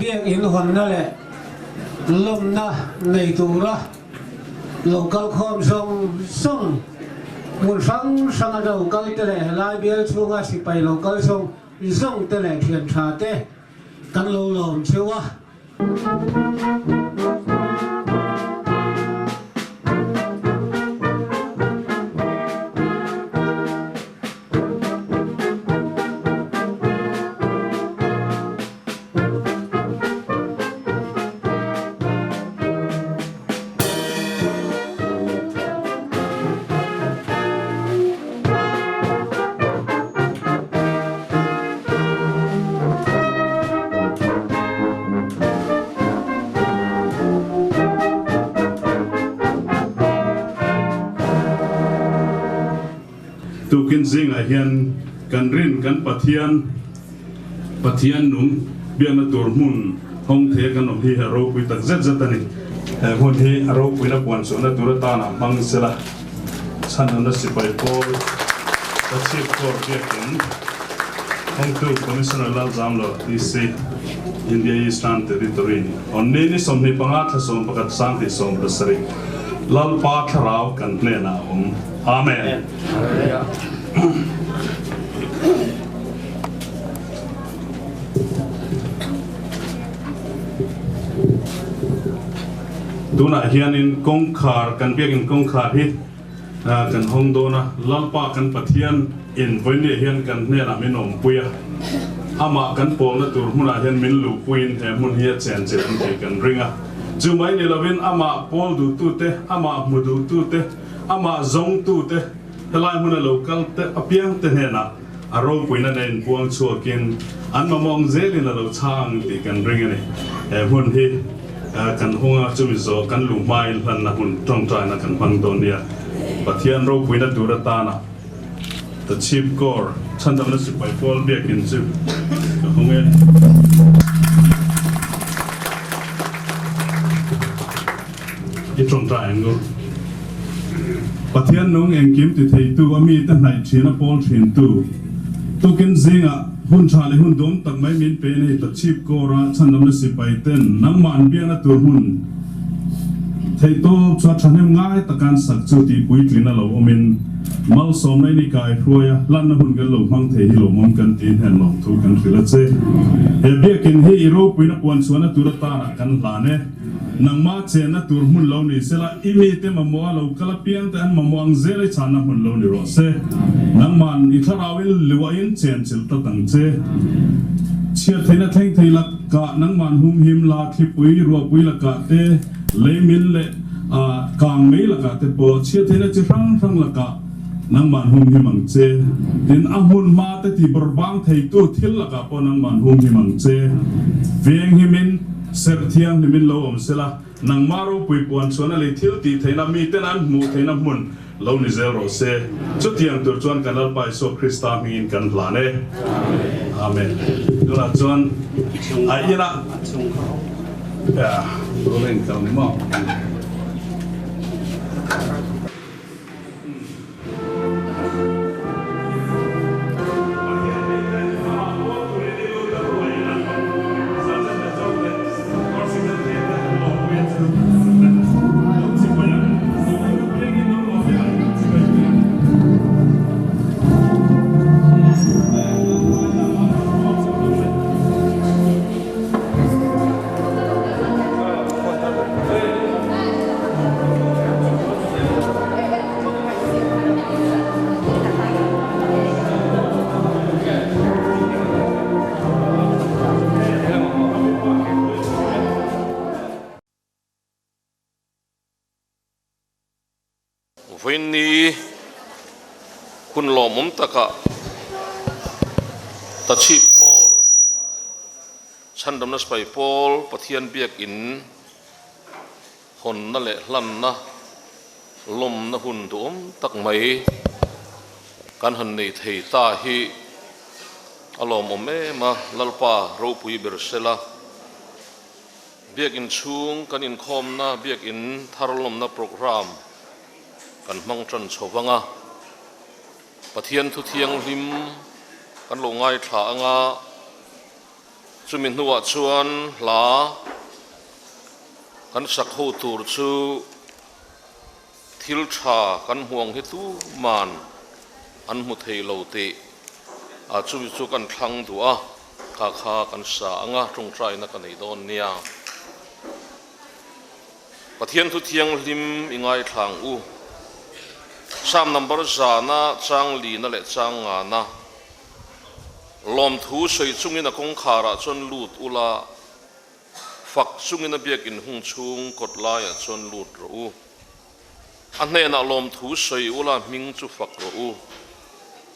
Biak in hawnna leh lawmna nei tura lo kal khawm zawng zawng, hmun hrang hranga lo kal te leh helai bial chhunga sipai lo kal zawng zawng te leh thian tha te kan lo lawm cheu a. Tukin zingah hian kan rin kan Pathian Pathian nung biakna tur hmun hawng thei a kan awm hi a ropui tak zet zet a ni. He hmun hi a ropuina puan chhuahna tur atana hmang sela chhanhawna sipai pawl ka chhip khawr biakin hawngtu Commissioner Lalzamlo DC India Eastern Territory ni. Awn ni ni 25 thla 11 2017 Lalpa thlarau kan hnenah a awm. Amen. Tunah hianin kawngkhar, kan biakin kawngkhar hi kan hawng dawn a, Lalpa kan Pathian in vawinia hian kan hnenah min awmpui a, amah kan pawlna tur hmunah hian min luhpuiin he hmun hi a chenchilh ang tih kan ring a. Chu mai ni lovin amah pawl duhtute, amah hmu duhtute, amah zawngtute helai hmuna lo kal te apiangte hnenah a ropuina nen inpuang chhuakin an mamawh ang zelin a lo chhang tih kan ring a ni. He hmun hi kan hunga chumi zawh kan luh hmain hlanna hun tawngtaina kan hmang dawn nia. Pathian ropuina tur atana The Chief Corps chhandamna sipai pawl biakin chu ka hung e. I tawngtai ang u. Pathian nung engkim ti theitu, a mite hnaih thin a pawl thintu, tukin zingah hun tha leh hun duam tak mai min pe nei ta chhip kawra chhandamna sipai ten nangmah an biakna tur hmun theihtawp chhuah thahnem ngai takan sak chu tih puitlin a lo awmin malsawmna in i kai hruai a, hlanna hun kan lo hmang thei hi lawmawm kan ti hnen lawmthu kan hrilh a che. He biakin hi i ropuina puan chhuahna tur atana kan hlan e. Nangmah chenna tur hmun lo ni sela, i mite mamawh a lo kal apiang te an mamawh ang zel i chhanna hmun lo ni rawh se. Nangmahn i thlarauin luahin chen chilh tlat ang che. Chhiat theihna thleng thei lakah nangmahn humhim la, thlipui, ruahpui lakah te, leimin leh kang mei lakah te pawh chhiat theihna chi hrang hrang lakah nangmahn humhim ang che. Tin, a hmun hma te ti bawrhbang theitu thil lakah pawh nangmahn humhim ang che. Venghimin. Serh thianghlim in lo awm sela, nangmah ropui puan chuan a lei thil tih theihna miten an hmuh theihna hmun lo ni zel rawh se. Chutiang tur chuan kan Lalpa Isua Krista hmingin kan hlan e. Amen. Tunah chuan a inah Rolling kal ni maw? Vawiinni hun lawmawm takah Tachhip Kawr Chhandamna Sipai Pawl Pathian Biakin Hawnna leh hlanna lawmna hun duhawm tak mai kan han nei thei ta hi a lawmawm em a, Lalpa ropui ber sela. Biakin chhung kan inkhawmna biakin thar lawmna programme kan hmang tan chho vang a, Pathian thu thianghlim kan lo ngaithla anga. Chumi hnuah chuan hla kan sak ho tur chu thil tha kan hmu ang hi tuman an hmu thei lo tih a chumi chu kan thlang duh a, kha kha kan sa ang a, tawngtaina ka nei dawn nia. Pathian thu thianghlim i ngaithla ang u. Psalm number zana chang lina leh chang ngana lawmthu sawi chungin a kawngkharah chuan lut ula, fak chungin a biakin hung chhung kawt laiah chuan lut rawh u. A hnenah lawmthu sawi ula hming chu fak rawh u.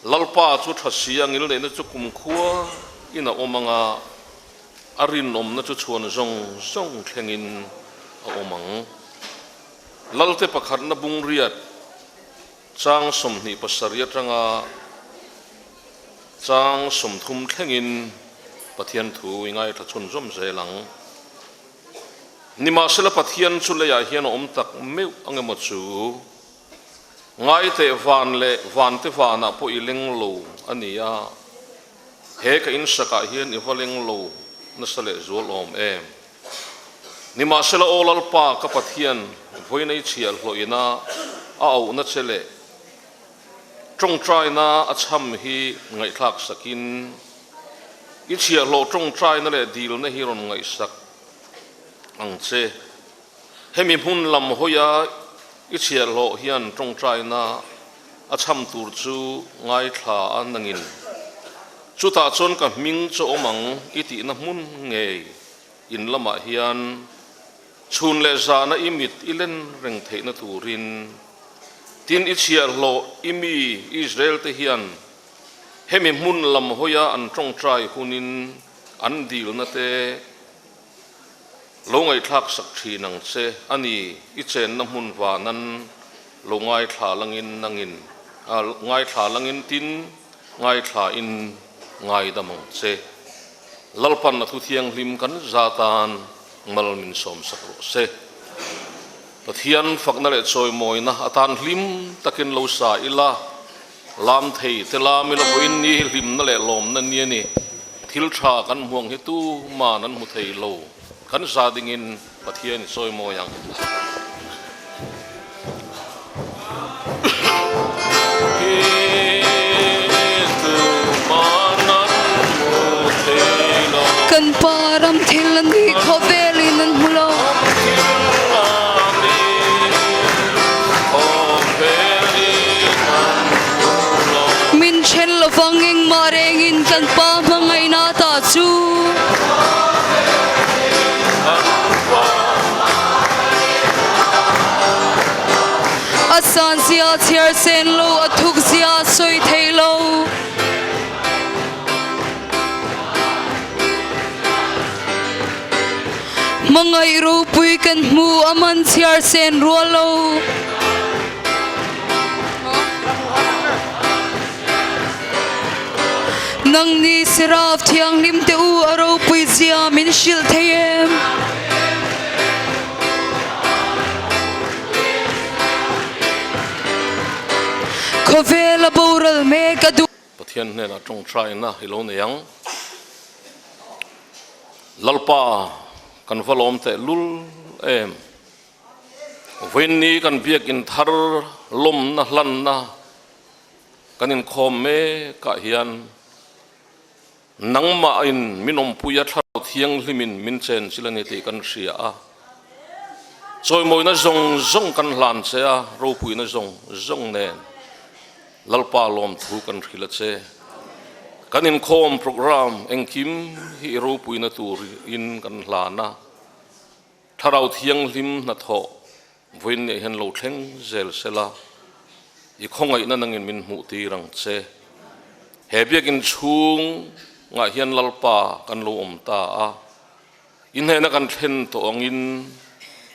Lalpa chu tha si a ngilneihna chu kumkhua in a awm anga, a rinawmna chu chhuan zawng zawng thlengin a awm ang. Lalte pakhatna bungriat chang 27 atanga chang 30 thlengin Pathian thu i ngaithla chhunzawm zel ang. Nimahsela Pathian chu leiah hian a awm tak meuh ang emaw chu? Ngai teh van leh vante vanah pawh i leng lo a ni a, he ka insakah hian i va leng lo nasa leh zual awm em? Nimahsela aw Lalpa ka Pathian, vawiinei chhiahhlawhina a auhna che leh tawngtaina a chham hi ngaihthlak sakin, i chhiahhlawh tawngtaina leh dilna hi rawn ngaihsak ang che. Hemi hmun lam hawia i chhiahhlawh hian tawngtaina a chham tur chu ngaithla a nangin, chutah chuan ka hming chu awm ang i tihna hmun ngei in lamah hian chhun leh zana i mit i len reng theihna turin, tin i chhiahhlawh i mi Israel te hian hemi hmun lam hawia an tawngtai hunin an dilna te Lo ngaihthlak sak thin ang che a ni, i chenna hmun vanan lo ngaithla langin nangin ngaithla langin tin ngaithla in ngaidam ang che. Lalpan a thu thianghlim kan za tan mal min sawm sak rawh se. Pathian fakna leh chawimawina atan hlim takin lo sa ila, lam thei te lam ila vawiin ni hi hlimna leh lawmna ni a ni. Thil tha kan hmuang hi tu man an hmu thei lo, kan za dingin Pathian i chawimawi ang. Kan pa ram thil a nih khawvelin an hmu lo. Min then lovang engmah rengin kan pa hmangaihna ta chu. A san zia chhiar sen lo, a thuk zia sawi thei lo. Hmangaih ropui kan hmu a man chhiar sen rual lo. Nangni Seraf thianghlim te u a ropui zia min hrilh thei em? Khawvel a boral mek a duh. Pathian hnenah tawngtaina i lo nei ang. Lalpa kan va lawm teh lul em. Vawiinni kan biakin thar lawmna hlanna kan inkhawm mekah hian nangmahin min awmpuia thlarau thianghlimin min chen chil a ni tih kan hria a. Chawimawina zawng zawng kan hlan che a, ropuina zawng zawng nen Lalpa lawmthu kan hrilh a che. Kan inkhawm program engkim hi i ropuina turin kan hlan a. Thlarau Thianghlim hnathawh vawiin nih hian lo thleng zel sela, i khawngaihna nangin min hmuh tir ang che. He biakin chhungah hian Lalpa kan lo awm ta a, i hnena kan thlen tawh angin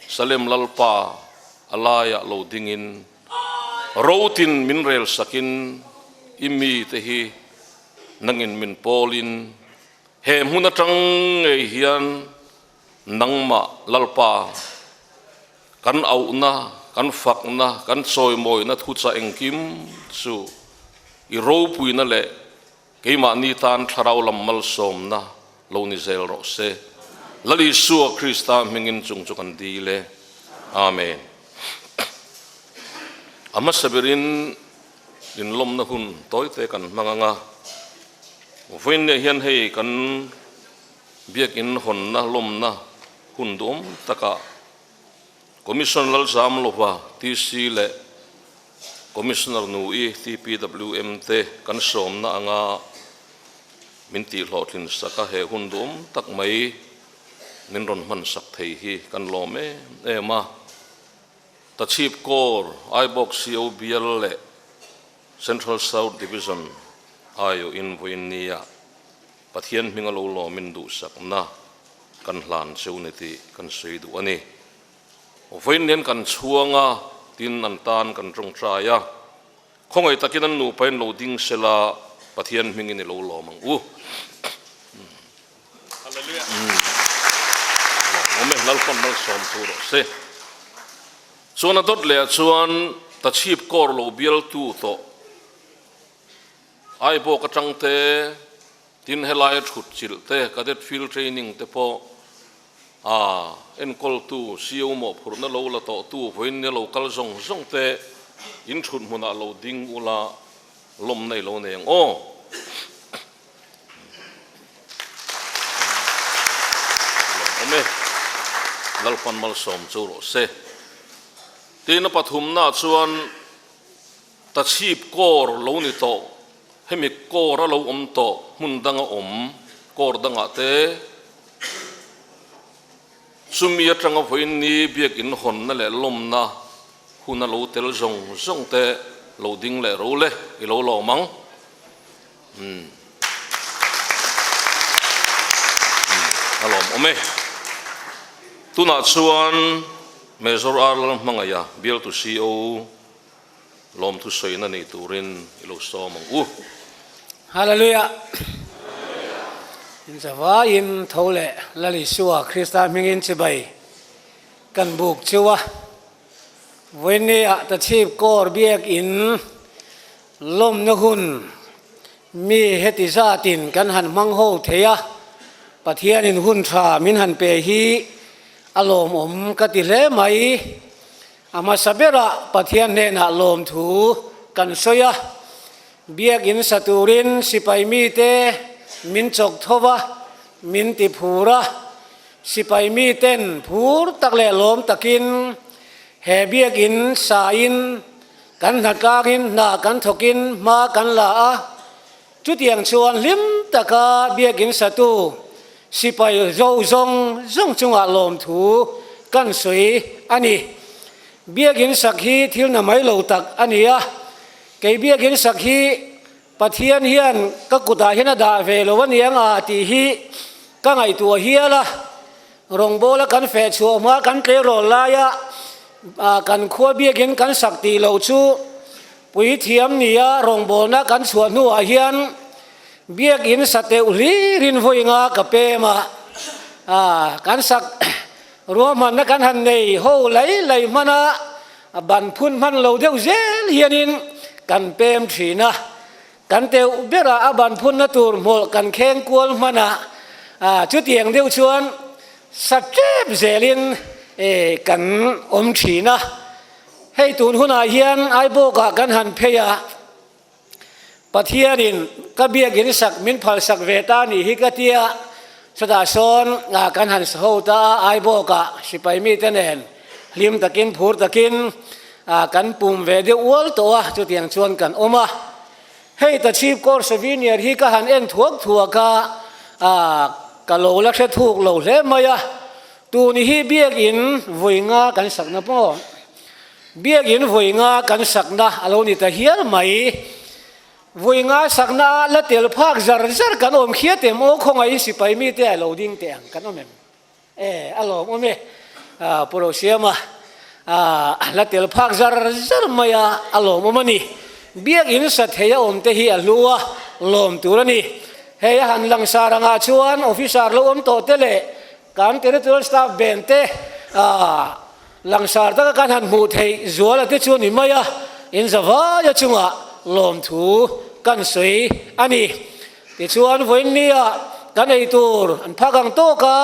Salem Lalpa a laiah lo dingin rotin min rel sakin i mite hi nangin min pawlin he hmun atang ngei hian Nangmah Lalpa, kan auhna, kan fakna, kan chawimawina thuchah engkim chu i ropuina leh keimahni tan thlarau lam malsawmna Lo ni zel rawh se. Lal Isua Krista hmingin chung chu kan dil e. Amen. A hmasa berin inlawmna hun tawite kan hmang ang a. Vawiinniah hian hei kan biakin hawnna lawmna hun duhawm takah Commission Lalzam lova TC leh Commissioner Nui TPWM te kan sawmna anga min tihhlawhtlin sak a, he hun duhawm tak mai min rawn hman sak thei hi kan lawm em em a. Tachhip Corps, Aibawk CO Bial leh Central South Division aiawhin vawiin nia Pathian hminga lo lawmin duhsakna kan hlan cheu ni tih kan sawi duh a ni. Vawiin nen kan chhuang a, tin an tan kan tawngtai a. Khawngaih takin an nupa in lo ding sela, Pathian hmingin i lo lawm ang u. Hallelujah. Awm e, Lalpan malsawm thu rawh se. Chuan a dawt leh ah chuan tachhip kawr lo bialtu tawh Aibawk atang te, tin helaia thut chilh te, cadet field training te pawh a enkawltu CO mawhphurhna lo la tawhtu vawiin nia lo kal zawng zawng te in thut hmunah lo ding ula lawmna i lo nei ang aw. Lawmawm e, Lalpan malsawm chu rawh se. Tin a pathumnaah chuan Tachhip kawr lo ni tawh, hemi kawr a lo awm tawh hmun danga awm kawr dangah te chumi atanga vawiin ni biakin hawnna leh lawmna hun a lo tel zawng zawng te lo ding leh ro le i lo lawm ang. Umm a lawm awm e. Tunah chuan Major R Lalhmangaiha bialtu CO Lawmthu sawina nei turin i lo sawm ang u. Hallelujah! In zavaiin tho leh Lal Isua Krista hmingin chibai kan buk chu a. Vawinia Tachhip Kawr biak in lawmna hun mi heti zatin kan han hmang ho thei a, Pathianin hun tha min han pe hi a lawmawm ka ti hle mai. A hmasa berah Pathian hnenah lawmthu kan sawi a, biakinn sa turin sipai mite min chawk tho va, min ti phur a. Sipai miten phur tak leh lawm takin he biakinn sain kan hnatlangin hna kan thawkin hma kan la a. Chutiang chuan hlim taka biakinn satu sipai zo zawng zawng chungah lawmthu kan sawi a ni. Biakinn sak hi thil na mai lo tak a ni a, kei biakinn sak hi Pathian hian ka kutah hian a dah ve lo a ni ang a tih hi ka ngaihtuah hial a. Rawngbawla kan feh chhuah hma kan tleirawl laia kan khua biakinn kan sak tih loh chu Puithiam nia rawngbawlna kan chhuah hnuah hian biakinn sa teuh hlirin vawi nga ka pem a, kan sak ruahmanna kan han nei ho lai lai hman a, ban phun hman lo deuh zel hianin kan pem thin a, kan teuh berah a ban phunna tur hmawlh kan kheng kual hman a, chutiang deuh chuan sa tep zelin kan awm thin a. Hei tun hunah hian Aibawkah kan han phei a, Pathianin ka biakin sak min phalsak ve ta nih hi ka tia, chutah sawn kan han sa ho ta a, Aibawkah sipai mite nen hlim takin phur takin kan pum ve deuh ual tawh a, chutiang chuan kan awm a. Hei ta Chief Corps Souvenir hi ka han en thuak thuak a, ka lo la hre thuk lo hle mai a, Tuni hi biakinn vawi nga kan sakna pawh biakinn vawi nga kan sakna a lo ni ta hial mai. Vawi nga sakna a la tel phak zar zar kan awm khiat em aw khawngaihin sipai mite a lo ding teh ang kan awm em? E a lawm awm e Pu Rosiama la tel phak zar zar mai a a lawm awm a ni. Biakinn sa thei a awm te hi a hlu a lawm tur a ni. Hei a han langsar angah chuan officer lo awm tawh te leh Kan territorial staff ben te langsar taka kan han hmuh theih zuala te chu a ni mai a, in zavaia chungah lawmthu kan sawi a ni. Tichuan vawiinnia kan ei tur an phak ang tawk a,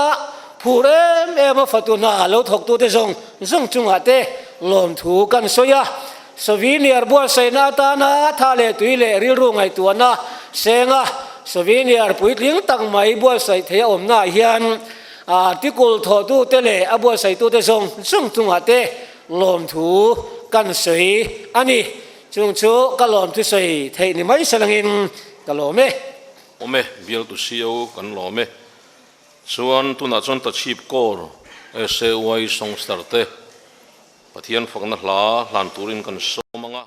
phur em em a fatu hna lo thawktute zawng zawng chungah te lawmthu kan sawi a. Souvenir buatsaihna atana tha leh tui leh rilru ngaihtuahna senga souvenir puitling tak mai buatsaih theih a awmnaah hian article thawhtute leh a buatsaitute zawng zawng chungah te lawmthu kan sawi a ni. Chung chu ka lawmthu sawi theih ni mai salangin ka lawm e. Awm e, bialtu CEO kan lawm e. Chuan tunah chuan Tachhip Kaur SAY Songster te Pathian fakna hla hlan turin kan sawm ang a.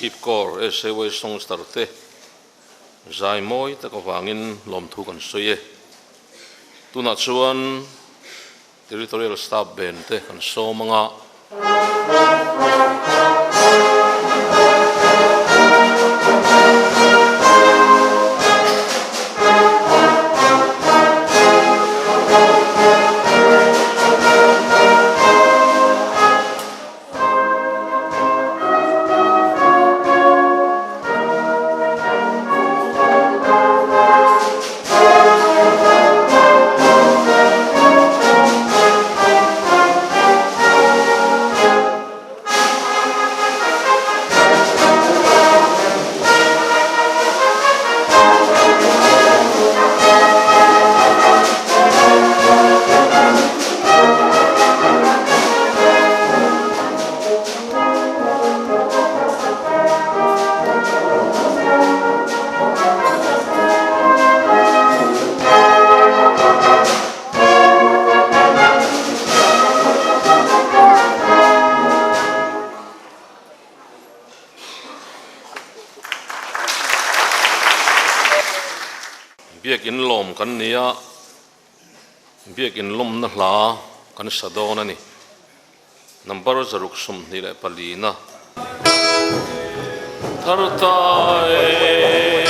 Tachhip Corps SAY Songster te zai mawi tak avangin lawmthu kan sawi e. Tunah chuan Territorial Staff Band te kan sawm anga. Biakin lawm kan ni a. Biakin lawmna hla kan sa dawn a ni. Number 124 na. Thar ta e,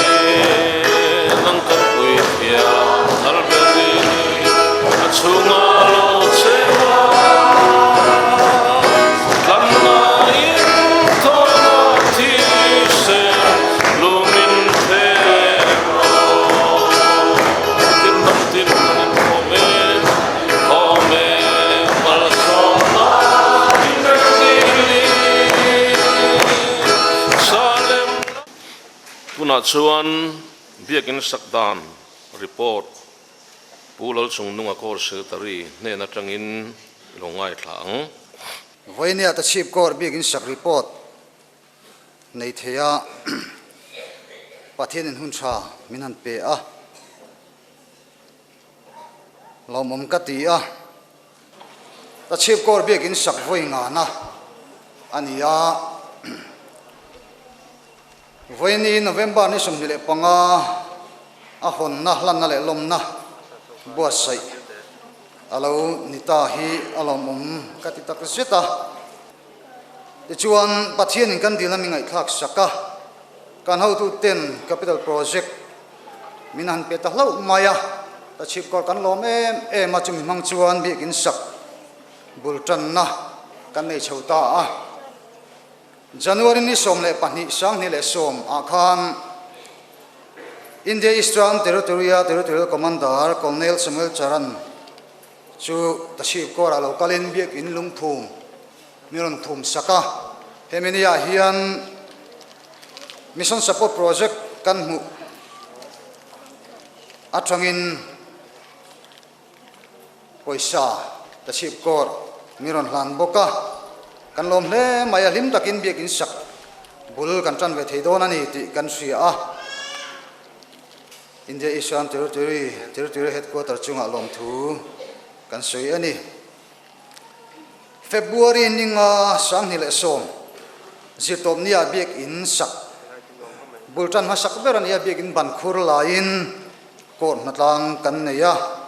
nang kan pui thiam thar ber i ni, a chhunga lo che a, tlanna in tawna thi se lumin pek rawh. Tin hnam tin kan inkhawm e, khawm e, malsawmna Tunah chuan Biakin sak dan report Pu Lalchungnunga Corps Secretary hnen atangin i lo ngaithla ang. Vawinia Tachhip Corps Biakin sak report nei thei a, Pathianin hun tha min han pe a, lawmawm ka ti a. Tachhip Corps Biakin sak vawi ngana a ni a. Vawiini November ni 25 a hawnna, hlanna leh lawmna buatsaih a lo ni ta hi a lawmawm ka ti tak zet a. Tichuan, Pathianin kan dilna min ngaihthlak sak a, kan hotuten Capital Project min han pe ta hlauh mai a, Tachhip Corps kan lawm em em a, chumi hmang chuan biakin sak bul tanna kan nei chho ta a. January ni 12 2010 ah khan India Eastern Territory-a Territorial Commander Colonel Samuel Charan chu Tachhip Corps-ah lo kalin biakin lungphum min rawn phum sak a. Hemi niah hian Mission Support Project kan hmuh atangin pawisa Tachhip Corps min rawn hlan bawk a. Kan lawm hle mai a, hlim takin biakin sak bul kan tan ve thei dawn a ni tih kan hria a. India Eastern Territory, Territory Headquarter chungah lawmthu kan sawi a ni. February ninga 2010 zirtawpnia biakin sak bul tan hmasak ber a ni a, biakin ban khur laiin court hnatlang kan nei a.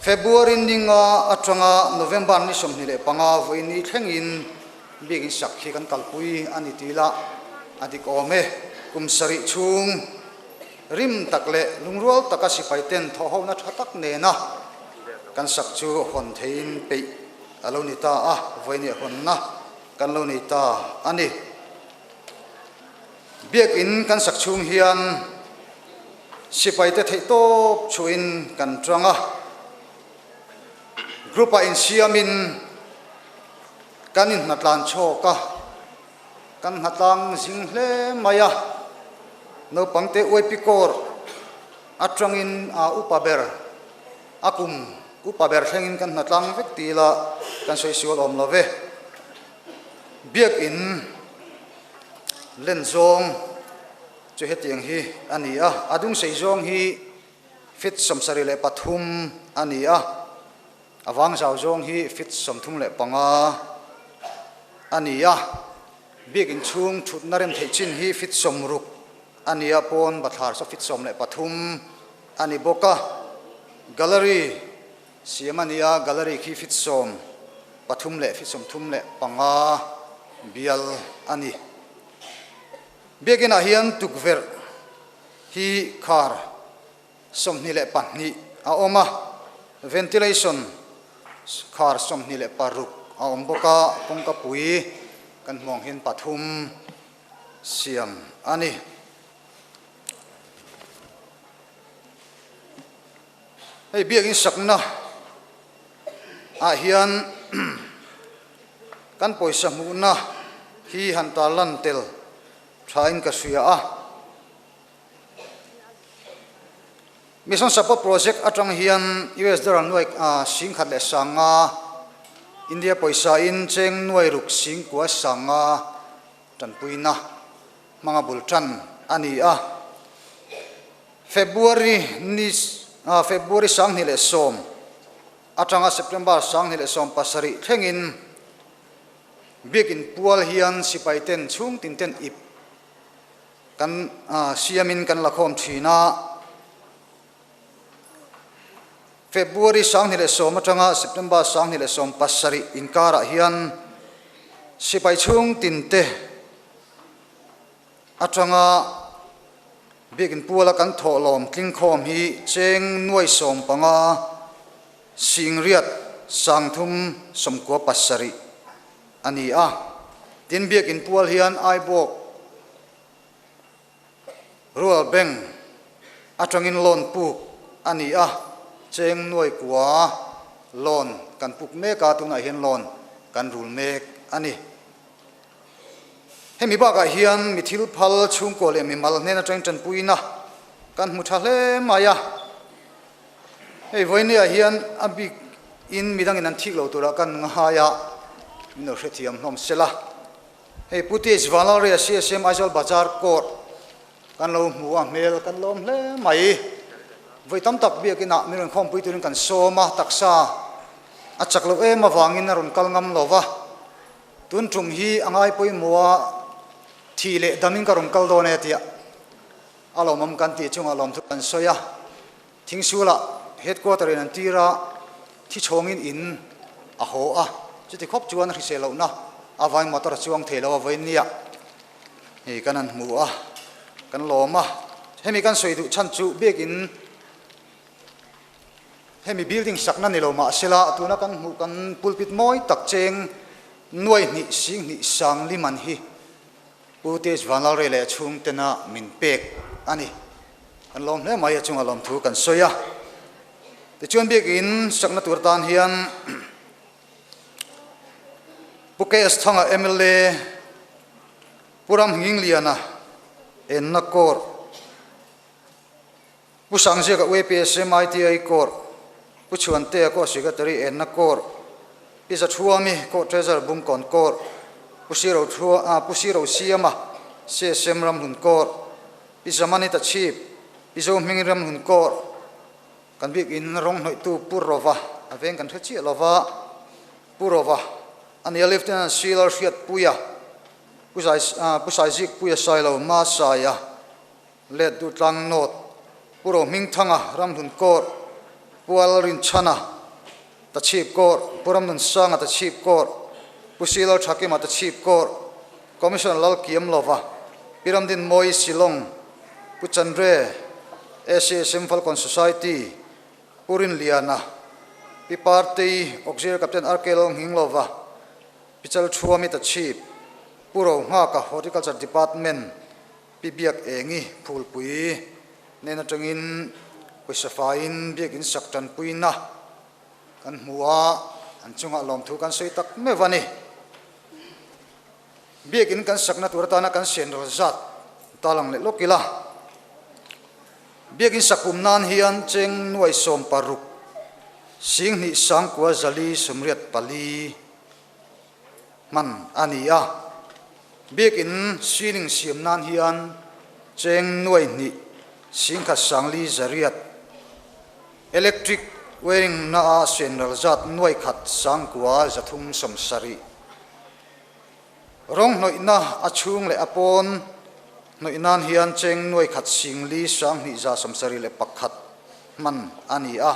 February ninga atanga November ni 25 vawiin ni thlengin biakin sak hi kan kalpui a ni tih lah a dik awm e. Kum sarih chhung rim tak leh lungrual taka sipai ten thawhhona tha tak nena kan sak chu hawn theiin peih a lo ni ta a, vawiin hawnna kan lo nei ta a ni. Biakin kan sak chhung hian sipai te theih tawp chhuahin kan tang a, group-ah insiamin kan inhnatlan chhawk a, kan hnatlang zing hle mai a, naupangte uaipi kawr atangin a upa ber, a kum upa ber thlengin kan hnatlang vek ti ila kan sawi sual awm lo ve. Biakin len zawng chu hetiang hi a ni a, a dung sei zawng hi feet 73 a ni a, a vang zau zawng hi feet 35 a ni a. Biakin chhung thutna rem theih chin hi feet 60 a ni a, pawn bathlar saw feet 13 a ni bawk a. Gallery siam a ni a, gallery khi feet 13 leh feet 35 bial a ni. Biakinah hian tukverh hi khar 22 a awm a, ventilation khar 26 a awm bawk a, kawngka pui kan hmuh ang hian pathum siam a ni. Hei biakin sakna ah hian kan pawisa hmuhna hi han tarlan tel thain ka hria a. Mission Support Project atang hian US dollar nuai 10,000 leh 500, India pawisa in cheng nuai ruk 9,000 500 tanpuina hmanga bul tan a ni a. February ni February 2010 atanga September 2017 thlengin biakin pual hian sipai ten chhung tin ten ip kan siamin kan lakhawm thin a. February 2010 atanga September 2017 inkarah hian sipai chhung tin te atanga biakin puala kan thawhlawm tlingkhawm hi cheng nuai 15 singriat 397 a ni a. Tin biakin pual hian Aibawk Rural Bank atangin loan puk a ni a, cheng nuai kua loan kan puk mek a, tunah hian loan kan rul mek a ni. Hemi bakah hian mi thil phal chhungkaw leh mi mal hnen atangin tanpuina kan hmu tha hle mai a. Hei vawinia hian a bik in midangin an thik lo turah kan ngai a, min lo hrethiam hlawm sela. Hei Pu Tih Vanlalria CSM Aizawl Bazar Court kan lo hmu a, hmel kan lawm hle mai. Vawi tam tak biakinah min rawn khawmpui turin kan sawm a, taksa a chak loh em avangin a rawn kal ngam lo va. Tun tum hi a ngai pawimawh a, thi leh damin ka rawn kal dawn e tia a lawmawm kan tih chungah lawmthu kan sawi a. Thingsulah headquarter in an tir a, thi chhawngin in a haw a, chuti khawp chuan a hrisel lohna a vain motor a chuang thei lo a vawiin nia hei kan han hmu a, kan lawm a. Hemi kan sawi duh chhan chu biakin hemi building sakna ni lo mahsela tuna kan hmuh kan pulpit mawi tak cheng nuai hnih sing hnih sang liman hi Pu Tej Vanlalrei leh a chhungtena min pek a ni. Kan lawm hle mai a chunga lawmthu kan sawi a. Tichuan biakin sakna tur tan hian Pu KS Thanga mla Pu Ram Ngingliana enna court Pu Sangziaka UAPSM ITI court Pu Chhuantea court secretary enna court Pi Zathuami court treasurer Bungkawn court Pu Siro Thua Pu Siro Siama CSM Ramhlun court Pi Zamani Tachhip Pi Zohming Ramhlun court kan biakin rawng hnawihtu Pu Rova a veng kan hre chiah lova Pu Rova a nia Lieutenant Sri Lalhriatpuia Pu Zai Pu Saizikpuia Sailo Masaia Let Duhtlang North Pu Rohmingthanga Ramhlun Court Pu Alrinchhana Tachhip Court Pu Ramnunsanga Tachhip Court Pu Silal Thakima Tachhip Court Commissioner Lalkiam Lova Pi Ramdin Mawi Shillong Pu Chandre ACSM Falcon Society Pu Rinliana Pi Partei Auxiliary Captain RK Lalnghinglova Pi Chalthuami Tachhip Pu Rohngaka Horticulture Department Pi biak engi phulpui nen atangin pawisa faiin biakin sak tanpuina kan hmu a, an chungah lawmthu kan sawi tak meuh a ni. Biakin kan sakna tur atana kan sen ral zat talang leh lawk ila. Biakin sak pum nan hian cheng nuai 16 sing hnih sangkua zali 84 hman a ni a. Biakin ceiling siam nan hian cheng nuai hnih 1,000 sangli zariat electric wiring na a sen ral zat nuai khat sangkua 370. Rawng hnawihna a chhung leh a pawn hnawih nan hian cheng nuai khat 40 271 hman a ni a.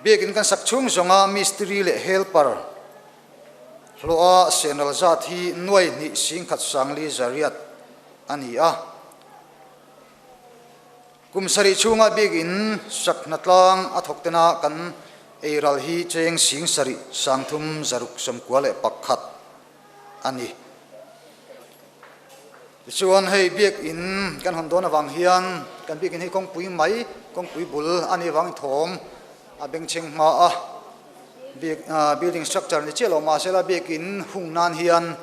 Biakin kan sak chhung zawnga mistiri leh helper hlawha senral zat hi nuai hnih 1 5 800 a ni a. Kum sarih chhunga biakin sak hnatlang a thawk tena kan ei ral hi cheng 7 361 a ni. Tichuan hei biakin kan hawn dawn avang hian kan biakin hi kawngpui mai, kawngpui bul a nih avangin thawm a bengchheng hma a. Building structure ni chiah lo mahsela biakin hung nan hian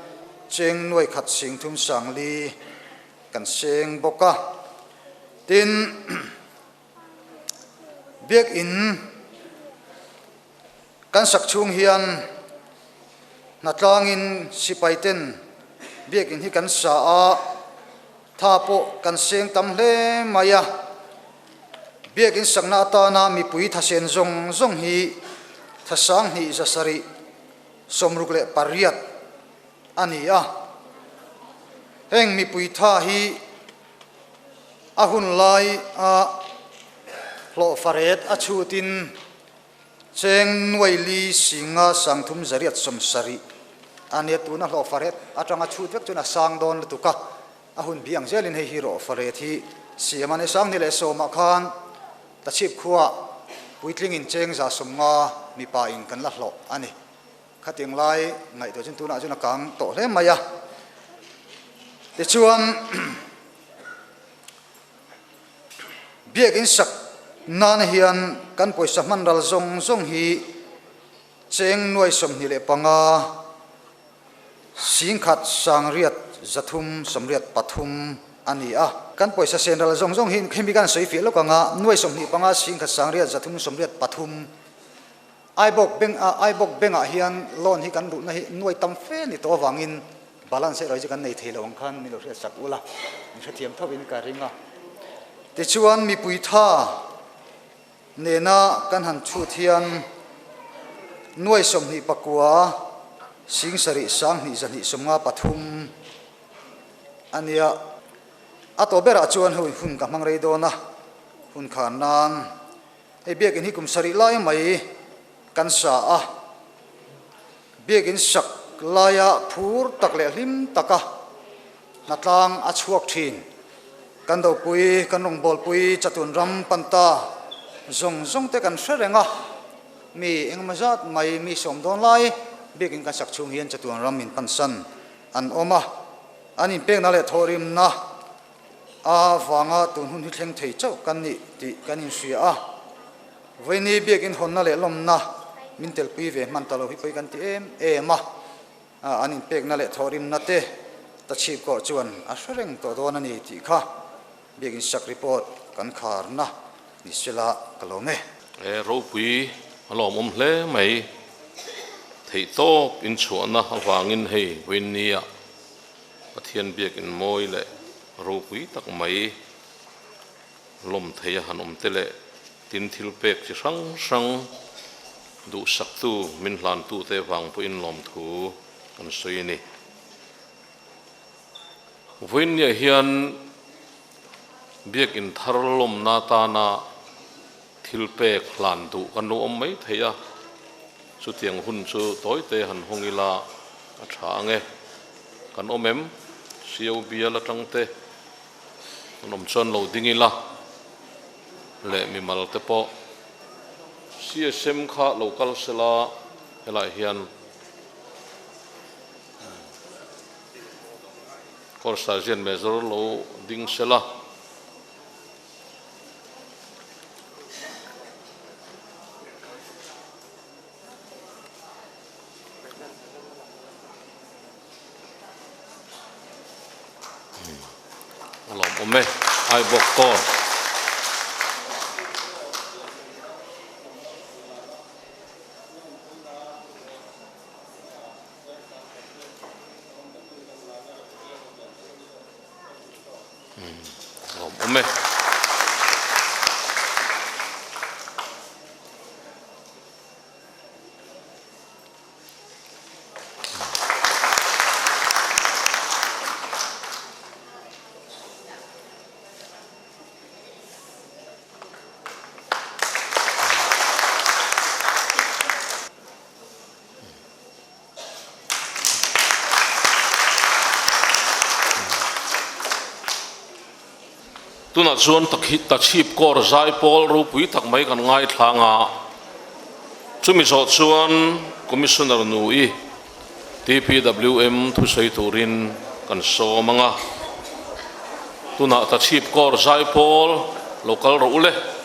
cheng nuai khat 3 4 kan seng bawk a. Tin, biakin kan sak chhung hian hnatlangin sipai ten biakin hi kan sa a, tha pawh kan seng tam hle mai a. Biakin sakna atana mipui thasen zawng zawng hi thasang hnih 768 a ni a. Heng mipui tha hi a hun lai a hlawh faret a chhutin cheng nuai li 5 3 870 a nia. Tuna hlawh faret atanga chhut vek chuan a sang dawn lutuk a, a hun bi ang zelin hei hi rawh faret hi siam a ni. 2010ah khan tachhip khuaa puitlingin cheng 150 mipa in kan la hlawh a ni. Khating lai ngaihtuah chuan tunah chuan a kang tawh hle mai a. Tichuan biakin sak nana hian kan pawisa hman ral zawng zawng hi cheng nuai 25 1 8 383 a ni a. Kan pawisa sen ral zawng zawng hi hemi kan sawi fiah lawk anga nuai 25 1 8 383 Aibawk bank ah Aibawk bank ah hian loan hi kan rulhna hi nuai tam fe ni tawh avangin balance erawh hi chu kan nei thei lo ang khan min lo hriat sak ula, min hrethiam tho in ka ring a. Tichuan mipui tha nena kan han chhut hian nuai 29 7 2 253 a nia. A tawh berah chuan hei hun ka hmang rei dawn a, hun khan nan Hei biakin hi kum sarih lai mai kan sa a, biakin sak laia phur tak leh hlim taka hnatlang a chhuak thin. Kan dopui, kan rawngbawlpui chatun ram panta zawng zawng te kan hre reng a, mi engemaw zat mai mi sawm dawn lai biakin kan sak chhung hian chatuan ram in pansan an awm a, an inpekna leh thawhrimna A vanga tun hun hi thleng thei chauh kan nih tih kan inhria a, vawiini biakin hawnna leh lawmna min telpui ve hman ta lo hi pawi kan ti em em a, an inpekna leh thawhrimna te tachhip kawh chuan a hre reng tawh dawn a ni tih kha biakin sak report kan kharna ni sela ka lawm e. He ropui a lawmawm hle mai. Theihtawp inchhuahna avangin hei vawiini-ah Pathian biakin mawi leh ropui tak mai lawm thei a han awm te leh tin thil pek chi hrang hrang duhsaktu min hlantute vang pawhin lawmthu kan sawi a ni. Vawiinniah hian biakin thar lawmna atana thil pek hlan duh kan lo awm mai thei a, chutiang hun chu tawite han hawng ila a tha ang e. Kan awm em? Sio bial atang te kan awm chuan lo ding ila leh mimal te pawh CSM kha lo kal sela helaiah hian Corps Sergeant Major lo ding sela. A lawmawm e, Aibawk kaw. Lawmawm e. Tunah chuan Tachhip Corps zaipawl ropui tak mai kan ngaithlang a, chumi zawh chuan Commissioner Nui TPWM thusawi turin kan sawm ang a. Tunah Tachhip Corps zaipawl lo kal rawh u le.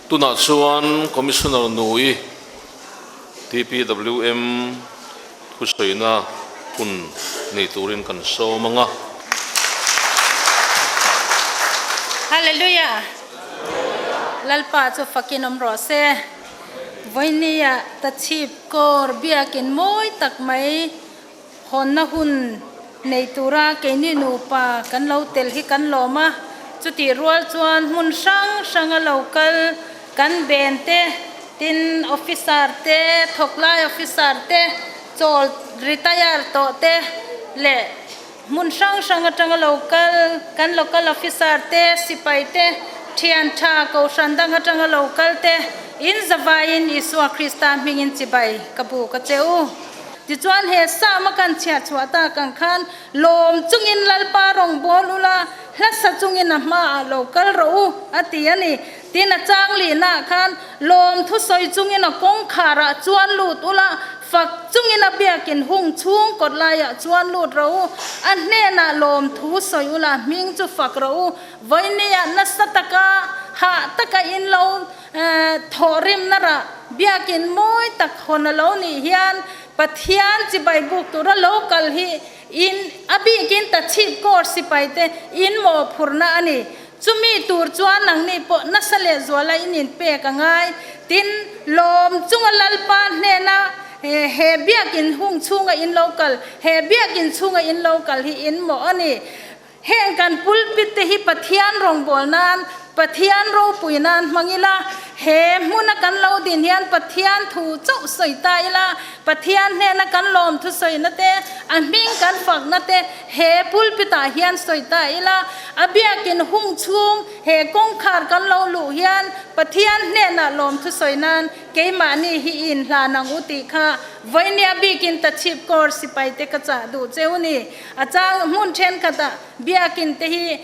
Tunah chuan Commissioner Nui TPWM thusawiina hun nei turin kan sawm ang a. Hallelujah! Lalpa chu fakin awm rawh se. Vawinia tachhip kawr biakin mawi tak mai hawnna hun nei tura keini nupa kan lo tel hi kan lawm a, chutih rual chuan hmun hrang hranga lo kal kan ben te, tin officer te, thawklai officer te, chawl retire tawh te leh hmun hrang hrang atanga lo kal kan local officer te, sipai te, thian tha kohhran dang atanga lo kal te in zavaiin Isua Krista hmingin chibai ka bu ka che u. Tichuan he Sam a kan chhiat chhuah tak ang khan lawm chungin Lalpa rawn bawl ula, hlasa chungin a hmaah lo kal rawh u, a ti a ni. Tin, a chang lihnaah khan lawm thusawi chungin a kawngkharah chuan lut ula, fak chungin a biakin hung chhung kawt laiah chuan lut rawh u, a hnenah lawm thu sawi ula, hming chu fak rawh u. Vawinia nasa taka hah taka in lo Thawhrimna rah biakin mawi tak hawn a lo nih hian Pathian chibai buk tura lo kal hi in a bikin tachhip kawr sipai te in mawhphurhna a ni. Chumi tur chuan nangni pawh nasa leh zuala in inpek a ngai. Tin, lawm chunga Lalpa hnena he biakin hung chhunga in lo kal, he biakin chhunga in lo kal hi in mawh a ni. Heng kan pulpit te hi Pathian rawngbâwl nân, Pathian ropui nân hmang ila, he hmuna kan lo din hian Pathian thu chauh sawi ta ila, Pathian hnêna kan lâwm thusawina te, a hming kan fakna te he pulpit-ah hian sawi ta ila, a biakin hung chhûng he kawngkhâr kan lo luh hian Pathian hnênah lâwm thusawi nân Keimahni hi i inhlan ang u tih kha vawinia bikin tachhip kawr sipai te ka chah duh cheu ni. A chang hmun thenkhatah biakin te hi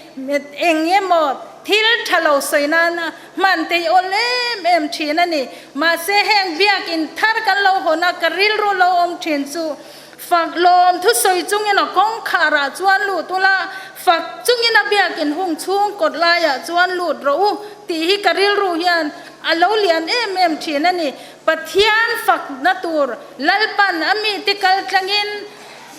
eng emaw thil tha lo sawi nana hman te hi awl em em thin a ni. Mahse heng biakin thar kan lo hawn a, ka rilru lo awm thin chu fak lawm thusawi chungin a kawngkharah chuan lut ula, fak chungin a biakin hung chhung kawt laiah chuan lut rawh u tih hi ka rilru hian a lo lian em em thin a ni. Pathian fakna tur Lalpan a mite kal tlangin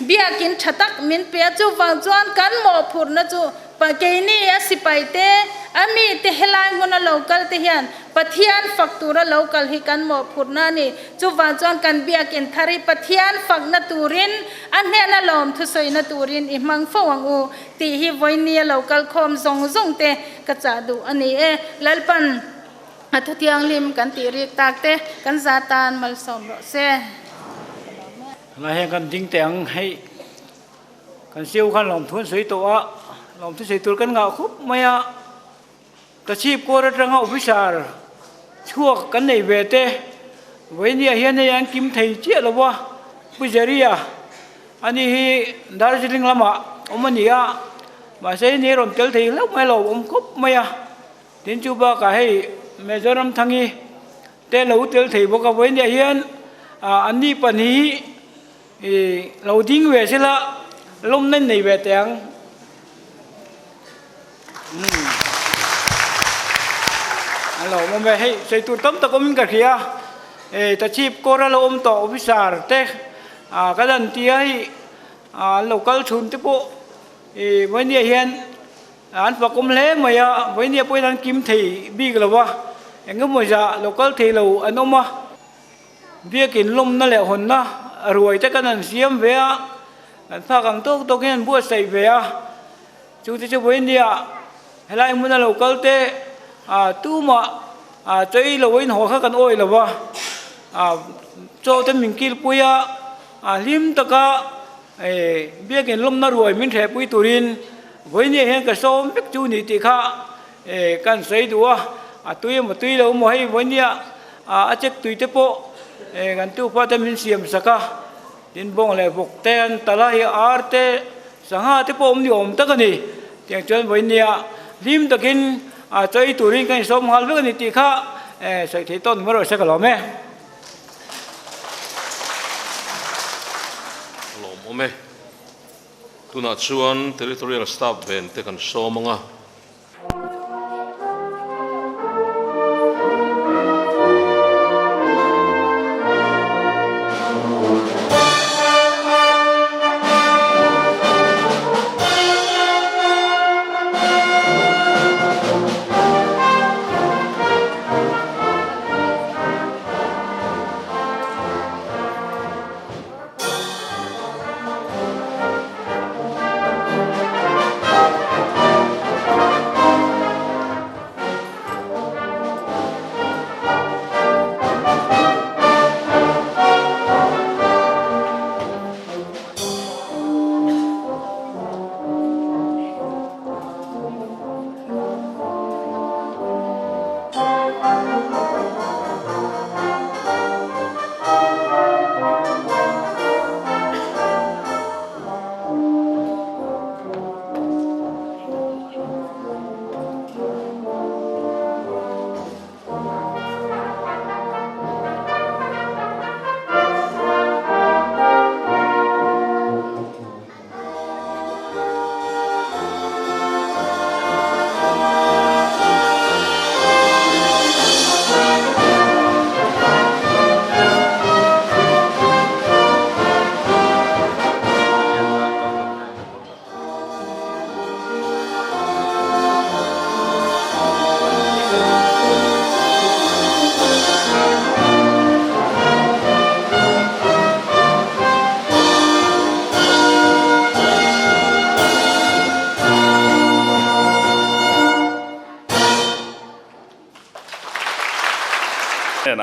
Biakin tha tak min pe a, chuvang chuan kan mawhphurhna chu keini a sipai te, a mite helai hmuna lo kal te hian Pathian fak tura lo kal hi kan mawhphurhna a ni. Chuvang chuan kan biakin thar hi Pathian fakna turin, a hnena lawm thusawina turin i hmang fo ang u tih hi vawinia lo kal khawm zawng zawng te ka chah duh a ni e. Lalpan a thu thianghlim kan tih rik tak te kan za tan malsawm rawh se. Tunah hian kan ding teh ang hei kan siu khan lawmthu an sawi tawh a, lawmthu sawi tur kan ngah khup mai a, ka chhip kawr atanga officer chhuak kan nei ve te vawinia hian hei an kim thei chiah lo va, Pu Jerry-a ani hi Darjeeling lamah awm a ni a, mahse hei ni a rawn tel thei hlauh mai lo awm khawp mai a, tin chu bakah hei Mizoram Thangi Te lo tel thei bawk a, vawiin hian an ni pahnih hi lo ding ve sela lawmna in nei ve teh ang. An lo awm e, hei sawi tur tam tak awmin ka hria, tachhip kawr a lo awm tawh officer te ka lan tia hei an lo kal chhun te pawh vawiin hian An fakawm hle mai a, vawinia pawhin an kim thei bik lo va, eng emaw zah lo kal thei lo an awm a, biakin lawmna leh hawnna ruai te kan han siam ve a, kan phak ang tawk tawkin an buatsaih ve a, chu te chu vawinia helai hmuna lo kal te tumah chei lo in haw kha kan awih lo va, chaw te min kilpui a, hlim taka biakin lawmna ruai min hrehpui turin Vawinia hian ka sawm vek chu ni tih kha kan sawi duh a, a tui emaw tui lo emaw hei vawinia a chek tui te pawh kan tupa te min siam sak a, tin bawng leh vawk te an talh a, hei ar te sangha te pawh awm ni awm tak a ni, tiang chuan vawinia hlim takin chawi turin kan insawm nghal vek a ni tih kha sawi theih tawk ni mai rawh se ka lawm e. Lawmawm e. Tunah chuan Territorial Staff ven te kan sawm ang a.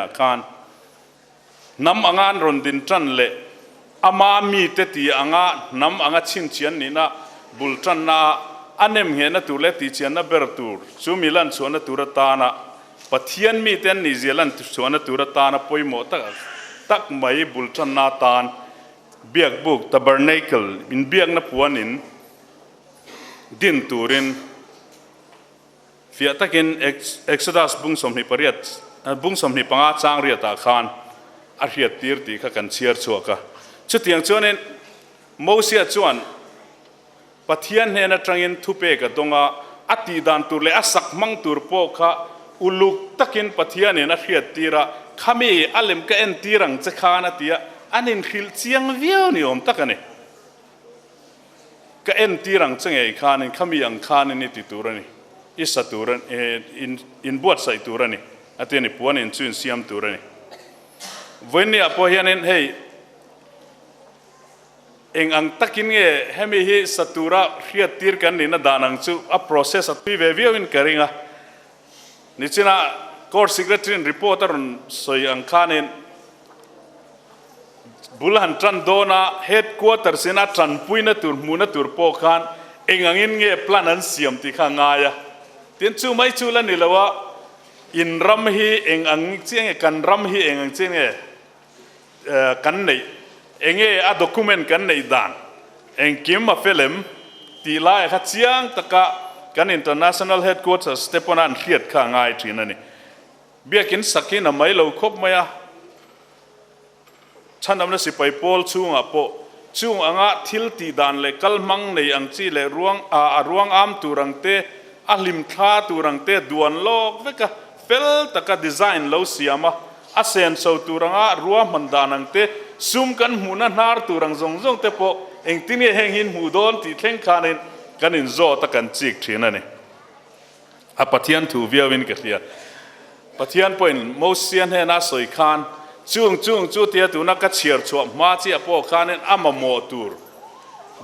hnenah khan hnam anga an rawn din tan leh ama mite ti anga hnam anga chhinchhian nihna bul tanna ah a nem nghehna tur leh tihchianna ber tur chu mi lan chhuahna tur atana Pathian mite an nihzia lan chhuahna tur atana pawimawh tak tak mai bul tanna atan Biakbuk, Tabernacle, inbiakna puanin din turin Fiah takin Exodus bung 28, bung 25 chang riatah khan a hriattir tih kha kan chhiar chhuak a. Chutiang chuanin Mosia chuan Pathian hnen atangin thupek a dawng a, a tihdan tur leh a sak hmang tur pawh kha uluk takin Pathianin a hriattir a, Khami, a lem ka entir ang che khan a ti a, an inhrilh chiang viau ni awm tak a ni. Ka entir ang che ngei khanin khami ang khanin i ti tur a ni, i sa tur a ni, in buatsaih tur a ni, a ti a ni, puan in chu in siam tur a ni. Vawiinniah pawh hianin hei eng ang takin nge hemi hi sa tura hriattir kan nihna dan ang chu a process a tui ve viauin ka ring a. Nichina Court Secretary in report a rawn sawi ang khanin bul han tan dawn a, Headquarters in a tanpuina tur hmuhna tur pawh khan eng angin nge plan an siam tih kha a ngai a. Tin, chu mai chu la ni lo a, in ram hi eng ang chiah nge, kan ram hi eng ang chiah nge kan neih, eng nge a document kan neih dan, engkim a fel em tih laiah kha chiang taka kan International Headquarters te pawn an hriat kha a ngai thin a ni. Biakin sakin a mai lo khawp mai a, chhanamna sipai pawl chhungah pawh chung anga thil tih dan leh kal hmang nei ang chi leh ruang a ruang am tur ang te, a hlim thla tur ang te duan lawk vek a, fel taka design lo siam a, A senso tur anga ruahman dan ang te, sum kan hmuhna hnar tur ang zawng zawng te pawh engtin nge heng hi in hmuh dawn tih thleng khanin kan inzawt a kan chik thin a ni. A Pathian thu viauin ka hria. Pathian pawhin Mosia hnena sawi khan chung chung chu tia tuna ka chhiar chhuah hma chiah pawh khanin a mamawh tur,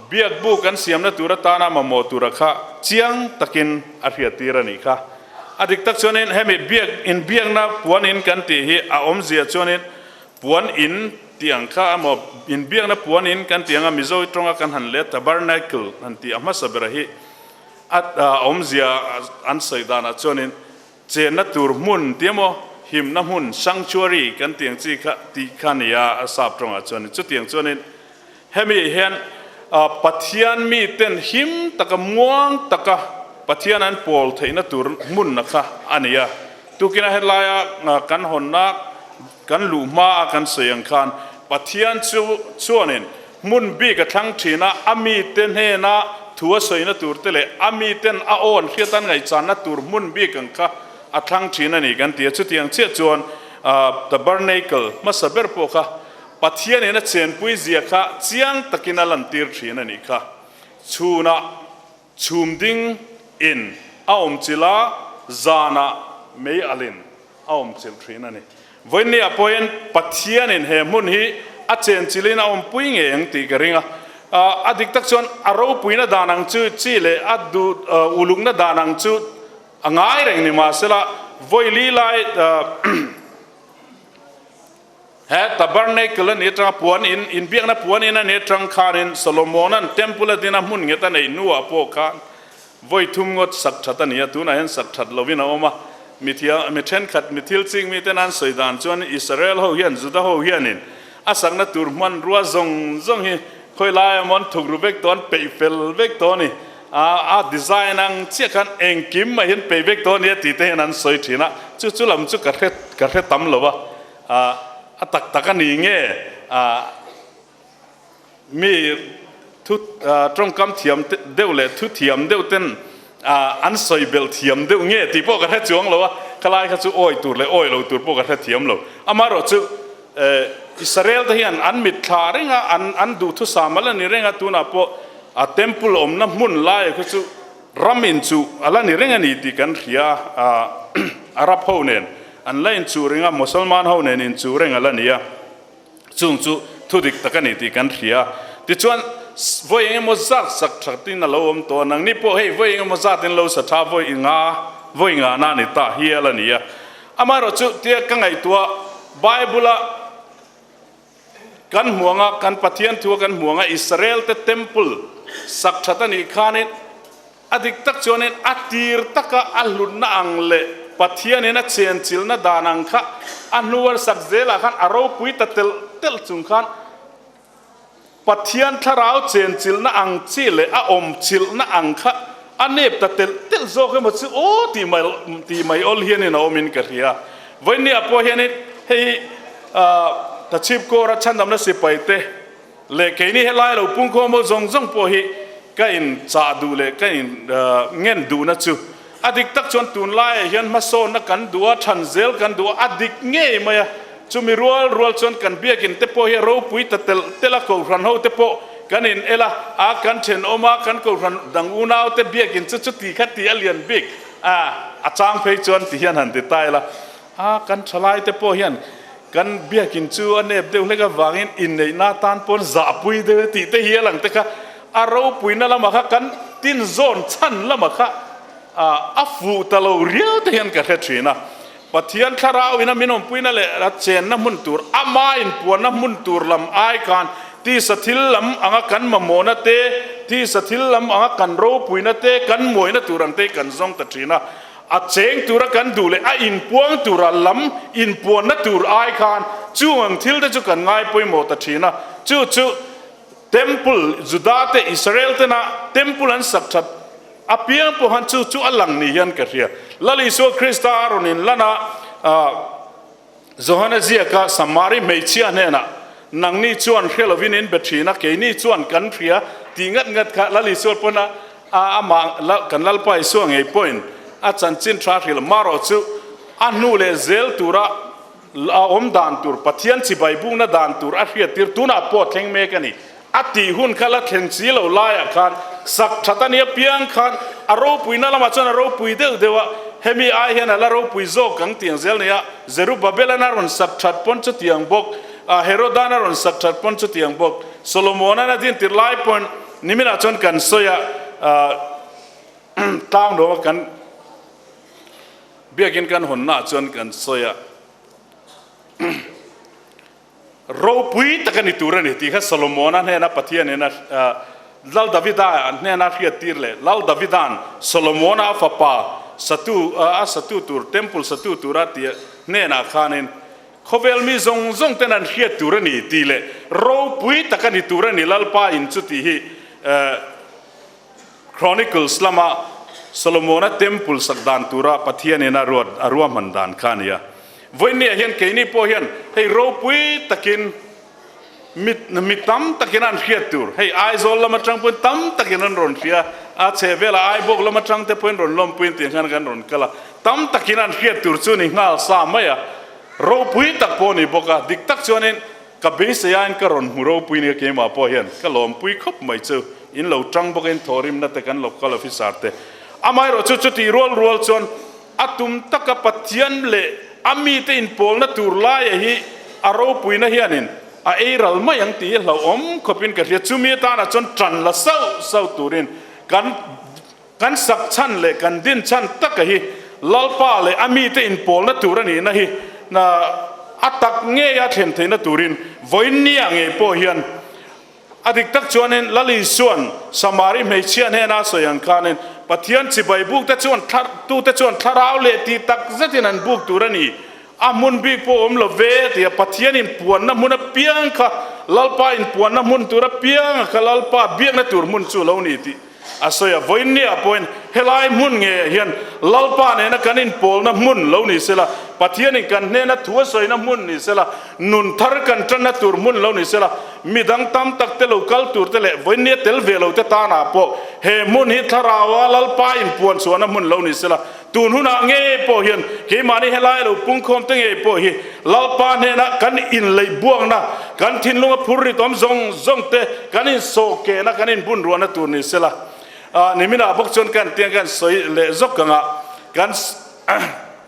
biakbu kan siamna tur atana mamawh tura kha chiang takin a hriattir a nih kha. A dik tak chuanin hemi biak inbiakna puan in kan tih hi a awmzia chuanin puan in tih ang kha emaw inbiakna puan in kan tih anga Mizo tawnga kan han let tabernacle han tih a hmasa bera hi a awmzia an sawi danah chuanin chenna tur hmun tih emaw himna hmun sanctuary kan tih ang chi kha tih kha a ni a a sap tawngah chuanin chutiang chuanin Hemi hian Pathian miten him taka muang taka Pathian an pawl theihna tur hmunna kha a ni a. Tukina helaia kan hawnna kan luh hmaa kan sawi ang khan Pathian chu chuanin hmun bik a thlang thin a, a mite hnena thu a sawina tur te leh a miten a aw an hriat an ngaihchanna tur hmun bik ang kha a thlang thin a ni kan ti a. Chutiang chiah chuan Tabernacle hmasa ber pawh kha Pathianin a chenpui zia kha chiang takin a lantir thin a nih kha. Chhunah chhum ding in a awm chilh a, zanah mei alin a awm chilh thin a ni. Vawiinniah pawhin Pathianin he hmun hi a chen chilhin a awmpui ngei ang tih ka ring a. A dik tak chuan a ropuina dan ang chu chi leh a duh ulukna dan ang chu a ngai reng ni mahsela vawili lai He tabernacle a ni atanga puan in, inbiakna puan in a ni atang khanin Solomona'n temple a din a hmun nghet a neih hnuah pawh khan vawi thum ngawt sak that a ni a, tunah hian sak that lovin a awm a. Mi thia, mi thenkhat, mi thil ching miten an sawi dan chuan Israel ho hian, Juda ho hianin a sakna tur hmanrua zawng zawng hi khawi laia maw an thuk ru vek tawh, an peih fel vek tawh a ni. A a design ang chiah khan engkim mai hian peih vek tawh a nia tih te hian an sawi thin a, chu chu lam chu ka hre ka hre tam lo a, a tak tak a ni nge mi thu tawngkam thiam deuh leh thu thiam deuh ten an sawi belh thiam deuh nge tih pawh ka hre chuang lo a, khalai kha chu awi tur leh awi lo tur pawh ka hre thiam lo. Amaherawh chu Israel te hian an mitthla reng a, an an duhthusam a la ni reng a, tunah pawh a temple awmna hmun laia kha chu ram inchuh a la ni reng a ni tih kan hria a, Arab ho nen an la inchuh reng a, Mosalman ho nen inchuh reng a la ni a, chung chu thu dik tak a ni tih kan hria. Tichuan vawi eng emaw zat sak thatin a lo awm tawh a, nangni pawh hei vawi eng emaw zatin lo sa tha vawi nga vawi ngahna a ni ta hial a ni a. Amaherawhchu tia ka ngaihtuah. Bible-a kan hmu anga kan Pathian thua kan hmu anga Israel te temple sak that a nih khanin a dik tak chuanin a tir taka a hlutna ang leh Pathianin a chenchilhna dan ang kha a hnuar sak zelah khan a ropui ta telh telh chung khan Pathian thlarau chenchilhna ang chi leh a awm chilhna ang kha a nep ta telh telh zawk emaw chu aw tih mai tih mai awl hianin a awmin ka hria. Vawinia pawh hianin hei Tachhip Kawra chhandamna sipai te leh keini helai lo pungkhawm ho zawng zawng pawh hi ka in chah duh leh ka in ngen duhna chu A dik tak chuan tunlaiah hian hmasawnna kan duh a, than zel kan duh a, a dik ngei mai a. Chumi rual rual chuan kan biakin te pawh hi a ropui ta telh telh a, kohhran ho te pawh kan in el a, a kan thenawm a, kan kohhran dang unau te biakin chu chuti kha ti a lian bik a, a chang phei chuan ti hian han ti ta ila, a kan thalai te pawh hian kan biakin chu a nep deuh hlek avangin inneihna atan pawn zahpui deuh e tih te hi a lang te kha a ropuina lamah kha kan tinzawn chhan lamah kha a fuh ta lo riau te hian ka hre thin a. Pathian thlarau ina min awmpuina leh a chenna hmun tur, ama inpuanna hmun tur lam ai khan tisa thil lam anga kan mamawhna te, tisa thil lam anga kan ropuina te, kan mawina tur ang te hi kan zawng ta thin a. A cheng tura kan duh leh a inpuang tura lam inpuanna tur ai khan chung ang thil te chu kan ngai pawimawh ta thin a. Chu chu Temple, Juda te, Israel tena Temple an sak that apiang pawh khan chu chu a lang ni hian ka hria. Lal Isua Krista a rawn inlan a, Johana ziaka Samari hmeichhia hnenah, Nangni chuan hre lovin in be thin a, keini chuan kan hria tih ngat ngat kha Lal Isua pawn a amah kan Lalpa Isua ngei pawhin a chanchin tha hrilh marawh chu a hnu leh zel tura A awm dan tur, Pathian chibai bukna dan tur a hriattir tunah pawh a thleng mek a ni. A tih hun kha la thleng si lo laiah khan sak that a nia piang khan a ropuina lamah chuan a ropui deuh deuh a, hemi ai hian a la ropui zawk ang tiang zel nei a, Zerubbabel-an a rawn sak that pawn chutiang bawk, Herodan a rawn sak that pawn chutiang bawk, Solomon-an a dintir lai pawn niminah chuan kan sawi a, tlang ruanga kan. Biakin kan hawnnaah chuan kan sawi a, ropui tak a ni tur a ni tih kha Solomona hnena Pathianin a Lal Davida hnena hriattir leh Lal Davida'n Solomona a fapa satu a satu tur temple satu tura tih hnenah khanin khawvel mi zawng zawng ten an hriat tur a ni tih leh ropui tak a ni tur a ni Lalpa in chu tih hi Chronicles lama Solomona temple sak dan tura Pathianin a ruat a ruahman dan kha a ni a. Vawinia hian keini pawh hian hei ropui takin mi mi tam takin an hriat tur hei Aizawl lam atang pawhin tam takin an rawn hria a, chhe velah Aibawk lam atang te pawhin rawn lawmpuiin tih ang khan kan rawn kal a, tam takin an hriat tur chu ni nghal sa mai a, ropui tak pawh a ni bawk a, dik tak chuanin Ka beisei aiin ka rawn hmu ropui nia keimah pawh hian ka lawmpui khawp mai chu in lo tang bawkin thawhrimna te kan local officer te amaherawh chu chutih rual rual chuan a tum taka Pathian leh a mite inpawlna tur laia hi a ropuina hianin a ei ral mai ang tih hi hlauhawm khawpin ka hria chumi atana chuan tan la sauh sauh turin kan Kan sak chhan leh kan din chhan taka hi Lalpa leh a mite inpawlna tur a nihna hi na a tak ngeia thlen theihna turin vawiinnia ngei pawh hian a dik tak chuanin Lal Isua'n Samari hmeichhia hnena a sawi ang khanin Pathian chibai bukte chuan tute chuan thlarau leh tih tak zetin an buk tur a ni. A hmun bik pawh awm lo ve tia Pathian inpuanna hmun apiang kha Lalpa inpuanna hmun tur apianga kha Lalpa biakna tur hmun chu lo ni tih A sawi a, Vawiinniah pawhin helai hmun ngeiah hian Lalpa nena kan inpawlna hmun lo ni sela, Pathianin kan hnena thu a sawina hmun ni sela, nun thar kan tanna tur hmun lo ni sela, midang tam tak te lo kal tur te leh vawiinnia tel ve lo te tanah pawh he hmun hi Thlaraua Lalpa inpuan chhuahna hmun lo ni sela, Tun hunah ngei pawh hian keimahni helai lo pungkhawm te ngei pawh hi Lalpa hnenah kan inleih buakna, kan thinlunga phur rit awm zawng zawng te kan insawh kehna, kan inbun ruahna tur ni sela. Niminah bawk chuan kan tiang kan sawi leh zawk ang a, kan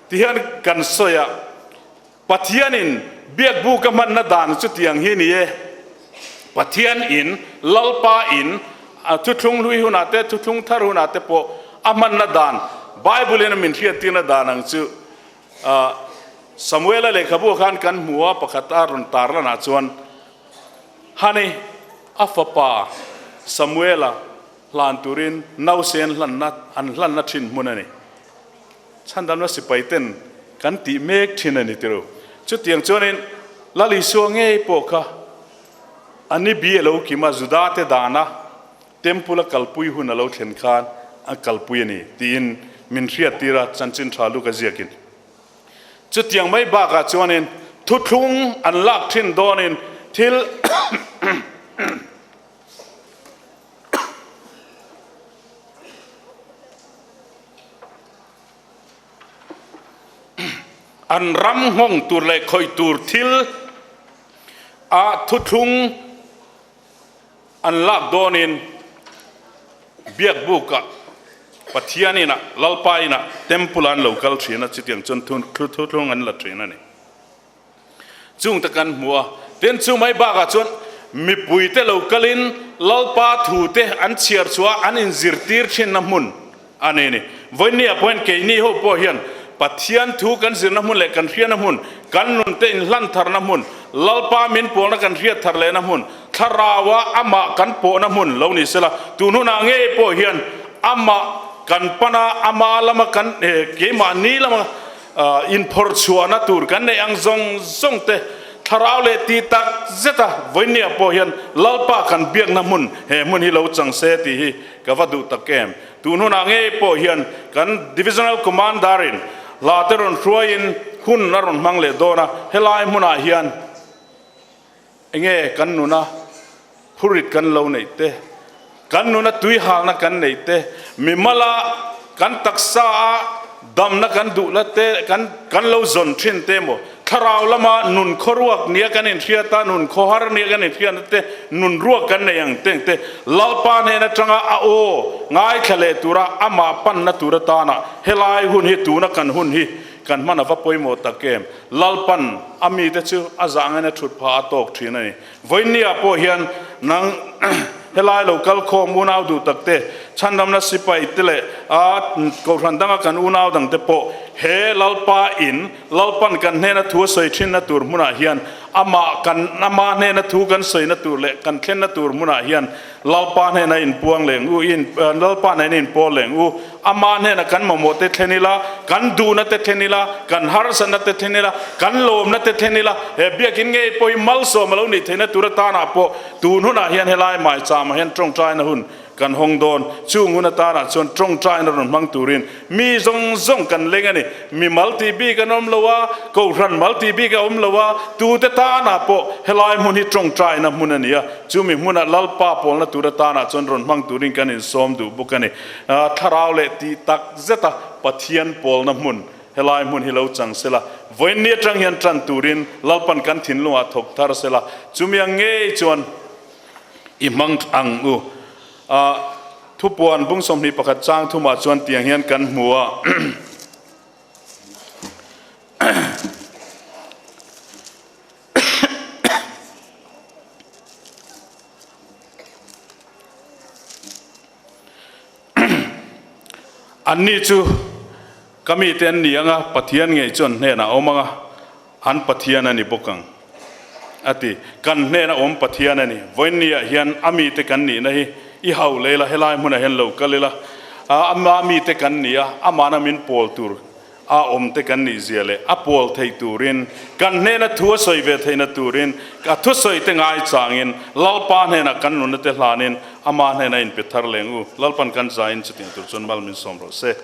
tihian kan sawi a, Pathianin biakbu ka hmanna dan chu tiang hi ni e, Pathian in, Lalpa in, a thuthlung hlui hunah te, thuthlung thar hunah te pawh a hmanna dan, Bible in a min hriattirna dan ang chu. Samuela lehkhabu khan kan hmu a, pakhat a rawn tar lanah chuan Hani a fapa Samuela hlan turin nausen hlanna an hlanna thin hmun a ni. Chhandamna sipai ten kan tih mek thin a ni tiro. Chutiang chuanin Lal Isua ngei pawh kha a ni bi a lo kim a, Juda te dana Temple a kalpui hun a lo thlen khan a kalpui a ni tiin min hriattir a, chanchin tha luk a ziakin. Chutiang mai bakah chuanin thuthlung an lak thin dawnin thil an ram nghawng tur leh khawih tur thil a thuthlung An lak dawnin biakbukah Pathian inah, Lalpa inah, Temple ah an lo kal thin a, chutiang chuan thuthlung an la thin a ni. Chung te kan hmu a, tin chu mai bakah chuan mipuite lo kalin Lalpa thute an chhiar chhuah a, an inzirtir thinna hmun a ni ni. Vawinia pawhin keini ho pawh hian Pathian thu kan zirna hmun leh kan hriatna hmun, kan nunte inhlan tharna hmun, Lalpa min pawlna kan hriat thar lehna hmun, Thlaraua amah kan pawhna hmun lo ni sela, tun hunah ngei pawh hian amah kan pana, ama lama kan keimahni lama inphawrh chhuahna tur kan neih ang zawng zawng te Thlarau leh ti tak zeta vawinia pawh hian Lalpa kan biakna hmun he hmun hi lo chang se tih hi ka va duh tak em. Tun hunah ngei pawh hian kan Divisional Commander-in hla te rawn hruaiin hun a rawn hmang leh dawn a, helai hmunah hian enge kan nuna phurit kan lo neih te, kan nuna tuihalna kan neih te, mimala kan taksa a damna kan duhna te kan kan lo zawn thin te emaw, Thlarau lama nun khawruak nia kan inhriat a, nun khawhar nia kan inhriatna te, nun ruak kan nei ang teng te, Lalpa hnen atanga a aw ngaithla leh tura amah panna tur atana helai hun hi tuna kan hun hi kan hman a va pawimawh tak em? Lalpan a mite chu a zah ngaina thut phah a tawk thin a ni. Vawinia pawh hian nang helai lo kal khawm unau duh tak te, chhandamna sipai te leh a kohhran danga kan unau dang te pawh he Lalpa in Lalpan kan hnena thu a sawi thinna tur hmunah hian amah kan ama hnena thu kan sawina tur leh kan thlenna tur hmunah hian Lalpa hnena inpuang leng u in Lalpa hnena inpawl leng u. Ama hnena kan mamawh te thlen ila, kan duhna te thlen ila, kan harsatna te thlen ila, kan lawmna te thlen ila, he biakin ngei pawh hi malsawm a lo nih theihna tur atanah pawh tun hunah hian helai maicham ah hian tawngtaina hun kan hawng dawn. Chung hun atanah chuan tawngtaina rawn hmang turin mi zawng zawng kan leng a ni. Mi mal tih bik an awm lo a, kohhran mal tih bik a awm lo a, tute tanah pawh helai hmun hi tawngtaina hmun a ni a, chumi hmunah Lalpa pawlna tur atanah chuan rawn hmang turin kan insawm duh bawk a ni. Thlarau leh tih tak zeta Pathian pawlna hmun helai hmun hi lo chang sela, vawiin atang hian tan turin Lalpan kan thinlungah thawk thar sela, chumi ang ngei chuan i hmang ang u. Thupuan bung 21 chang thumah chuan tiang hian kan hmu a. Anni chu ka mite an ni ang a, Pathian ngei chu an hnenah a awm ang a, an Pathian a ni bawk ang, a ti. Kan hnena awm Pathian a ni. Vawiinniah hian a mite kan nihna hi i hau leh ila, helai hmunah hian lo kal ila, ama mite kan ni a, amahna min pawl tur a awm te kan nih zia leh a pawl theih turin, kan hnena thu a sawi ve theihna turin, a thusawi te ngai changin Lalpa hnenah kan nunna te hlanin ama hnena inpe thar leng u. Lalpan kan zaiin chutiang tur chuan mal min sawm rawh se.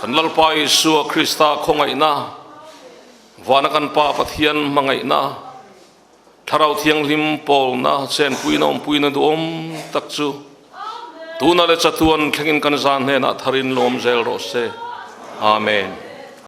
Kan Lalpa Isua Krista khawngaihna, Vana kan Pa Pathian hmangaihna, Thlarau Thianghlim pawlna, chenpuina awmpuina duhawm tak chu tuna leh chatuan thlengin kan zan hnenah tharin lawm zel rawh se. Amen.